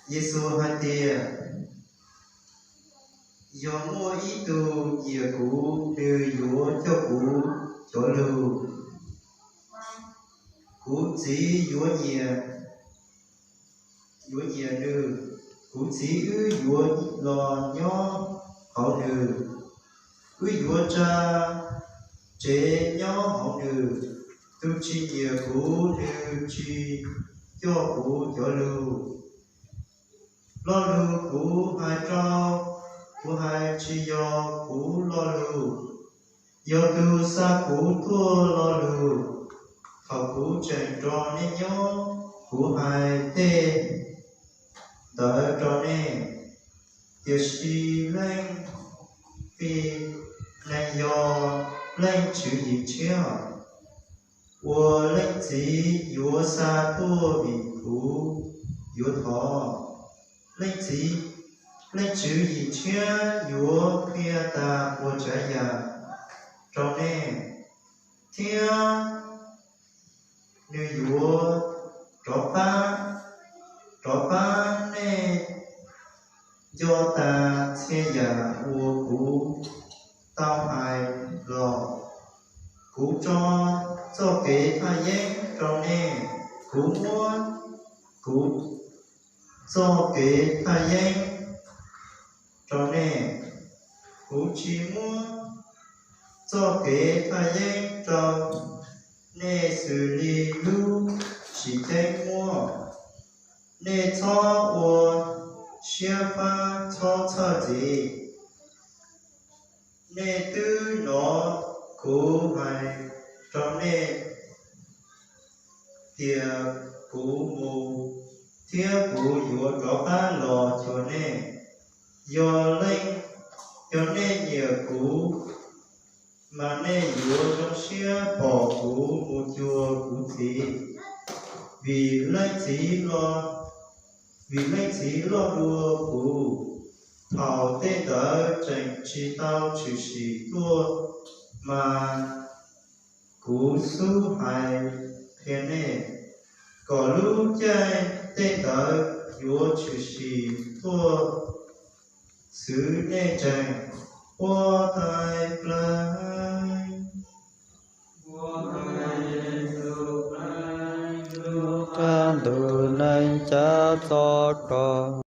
Yexus hais tias, yog muaj ib tug nyiam kuv, nws yuav coj kuv cov lus, kuv Txiv yuav nyiam, yuav nyiam nws. Kuv Txiv wb yuav los nyob hauv nws, wb yuav tsa tsev nyob hauv nws. Tus tsis nyiam kuv, nws tsis coj kuv cov lus. Lo lus kuv hais rau, kuv hais tsis yog kuv lo lus. Yog tus xa kuv tuaj lo lus, thaum kuv tseem nrog nej nyob, kuv hais tej ntawd rau nej. Tiam sis Leej Txiv, nws yog Leej Tswv Yim Tshiab, uas Leej Txiv yuav xa tuaj vim kuv yuav thov. Leej Txiv, Leej Tswv Yim Tshiab yuav qhia tas ua tsav yam rau nej, thiab nws yuav rov qab, rov qab nej nco tas txhia yam uas kuv tau hais los. Kuv tso txoj kev thaj yeeb rau nej, kuv muab kuv txoj kev thaj yeeb rau nej. Kuv tsis muab txoj kev thaj yeeb rau nej xws li lub sim ceeb muab. Nej txhob ua siab fab, txhob txhawj ntxiv. Nej twb hnov kuv hais rau nej tias kuv mus thiab kuv yuav rov qab los cuag nej. Yog, yog nej nyiam kuv, mas nej yuav zoo siab pom kuv mus cuag kuv Txiv, vim Leej Txiv, vim Leej Txiv loj dua kuv. Thaum tej ntawd tseem tsis tau tshwm sim tuaj, mas kuv xub hais qhia nej, kom lub caij tej ntawd yuav tshwm sim tuaj xwv nej tseem huab tais plaws. Ntuj Leej Txiv txhawb rog